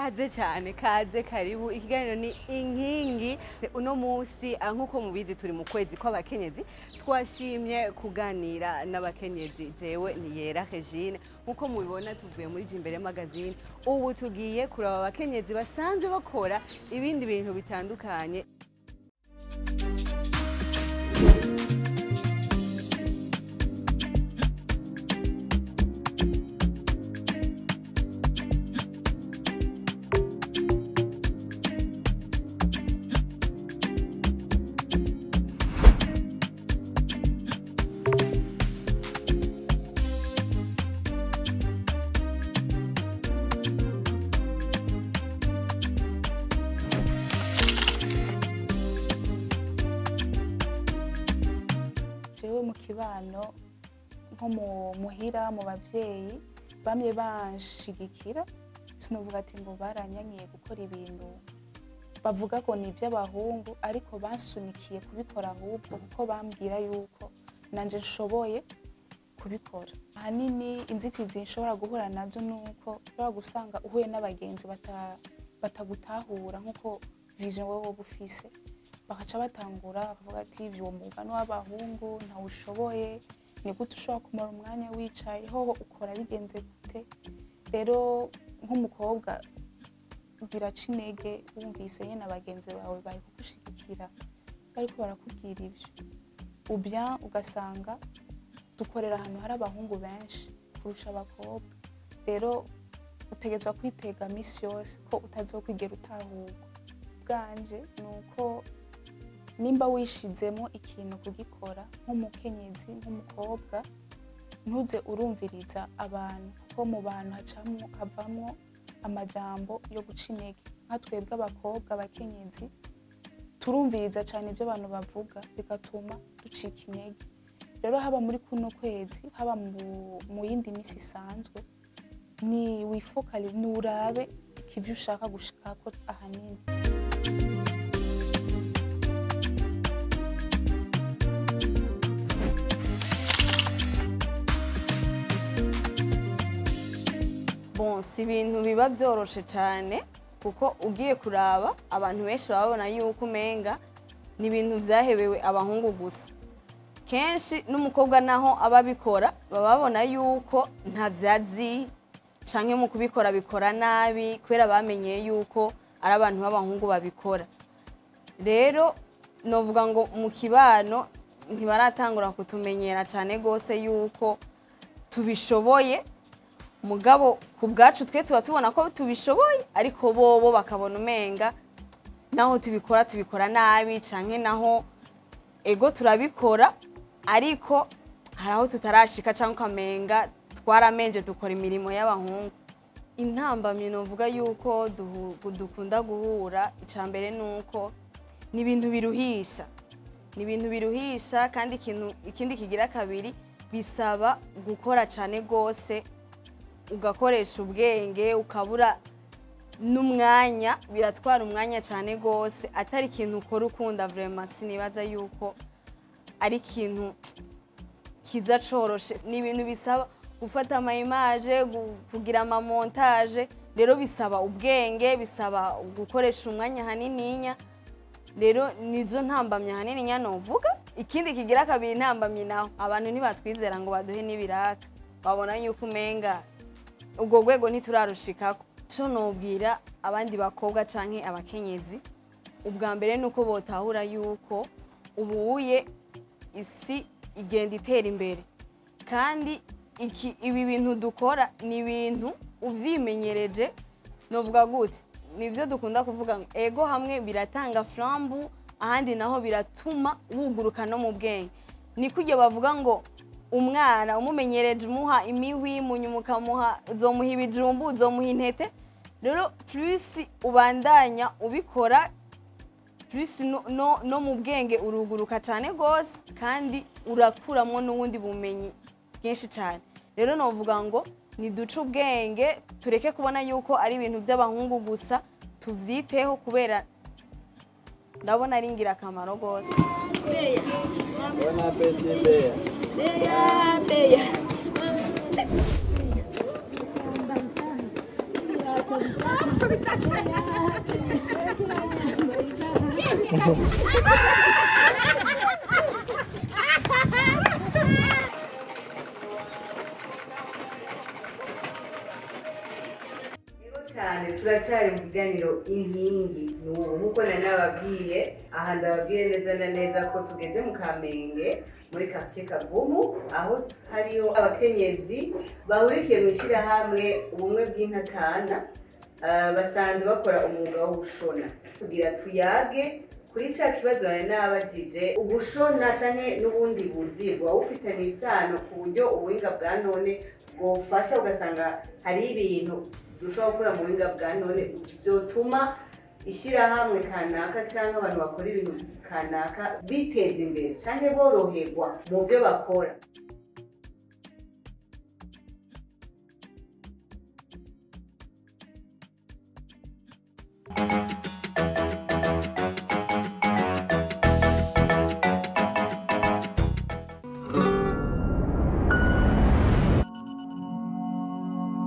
Kaze cyane, kaze, karibu. Ikiganiro ni Inkingi. Uno munsi, nk'uko mubizi, turi mu kwezi kw'abakenyezi. Twashimye kuganira n'abakenyezi. Jewe ni Yera Regine. Nk'uko mubibona, tuvuye muri Jimbere Magazine. Ubu tugiye kuraba abakenyezi basanzwe bakora ibindi bintu bitandukanye. Jewe mu kibano, nko mu muhira, mu bavyeyi, bamye banshigikira. Sinovuga ati ngo baranyankiye gukora ibintu bavuga ko ni iby'abahungu, ariko bansunikiye kubikora ahubwo, kuko bambwira yuko nanje nshoboye kubikora. Ahanini inzitizi nshobora guhura nazo ni uko ushobora gusanga uhuye n'abagenzi batagutahura nk'uko vision wowe woba ufise, bakaca batangura bakavuga ati: "Uwo mwuga ni uw'abahungu, ntawushoboye, ni gute ushobora kumara umwanya wicaye, hoho ukora bigenze gute?" Rero nk'umukobwa biraca intege wumvise nyine abagenzi bawe bari kugushigikira bariko barakubwira ivyo ubya. Ugasanga dukorera ahantu hari abahungu benshi kurusha abakobwa, rero utegerezwa kwitega misi yose ko utazokwigera utahurwa. Bwanje ni uko nimba wishizemo ikintu kugikora nk'umukenyezi, nk'umukobwa, ntuze urumviriza abantu, kuko mu bantu hacamwo havamwo amajambo yo guca intege. Nka twebwe abakobwa, abakenyezi, turumviriza cyane ibyo abantu bavuga, bigatuma ducika intege. Rero haba muri kuno kwezi, haba mu yindi minsi isanzwe, ni wifokali, ni urabe ivyo ushaka gushikako ahanini. Bon, si ibintu biba byoroshe cyane, kuko ugiye kuraba abantu benshi baba babona yuko umenga ni ibintu byahebewe abahungu gusa. Kenshi n'umukobwa naho aba abikora, baba babona yuko ntabyazi canke mu kubikora bikora nabi, kubera bamenye yuko ari abantu b'abahungu babikora. Rero novuga ngo mu kibano ntibaratangura kutumenyera cyane rwose yuko tubishoboye. Mugabo ku bwacu twe tuba tubona ko tubishoboye, ariko bobo bakabona umenga naho tubikora tubikora nabi, canke naho ego turabikora ariko hari aho tutarashika, canke ukamenga twaramenje dukora imirimo y'abahungu. Intambamyi novuga yuko dukunda guhura, ica mbere nuko ni ibintu biruhisha, ni ibintu biruhisha. Kandi ikintu ikindi kigira kabiri, bisaba gukora cane gose, ugakoresha ubwenge, ukabura n'umwanya. Biratwara umwanya cyane gose. Atari ikintu ukora ukunda, vraiment sinibaza yuko ari ikintu kiza coroshe. Ni ibintu bisaba gufata ama image, kugira ama montage. Rero bisaba ubwenge, bisaba gukoresha umwanya hanininya. Rero nizo ntambamyi hanininya novuga. Ikindi kigira kabiri, ntambamyi naho, abantu ntibatwizera ngo baduhe n'ibiraka, babona yuko umenga ubwo rwego ntiturarushikako. Ico nobwira abandi bakobwa canke abakenyezi, ubwa mbere ni uko botahura yuko ubuye isi igenda itera imbere, kandi ibi bintu dukora ni ibintu uvyimenyereje, novuga gute, nivyo dukunda kuvuga ngo ego hamwe biratanga flambu, ahandi naho biratuma wuguruka no mu bwenge. Ni kurya bavuga ngo umwana umumenyereje, umuha imihwi, munyuma ukamuha, uzomuha ibijumbu, uzomuha intete. Rero plus ubandanya ubikora, plus no mu bwenge uruguruka cyane gose, kandi urakuramwo n'ubundi bumenyi bwinshi cyane. Rero novuga ngo niduce ubwenge, tureke kubona yuko ari ibintu by'abahungu gusa, tuvyiteho kubera ndabona ari ingirakamaro gose. Bon appétit, Béa. Bea, Bea. Yego cyane, turacyari mu kiganiro Inkingi. N'ubu nk'uko nari nababwiye, aha ndababwiye neza na neza ko tugeze mu Kamenge, muri quartier Kavumu, aho hariyo abakenyezi bahurikiye mu ishyirahamwe Ubumwe bw'Intatana. Basanzwe bakora umwuga wo gushona. Tugira tuyage kuri ca kibazo nari nabajije: ugushona canke n'ubundi buzi buba bufitanye isano, ku buryo ubuhinga bwa none bwofasha, ugasanga hari ibintu dushobora gukora mu buhinga bwa none byotuma ishyirahamwe kanaka cyangwa abantu bakora ibintu kanaka biteza imbere canke boroherwa mu byo bakora.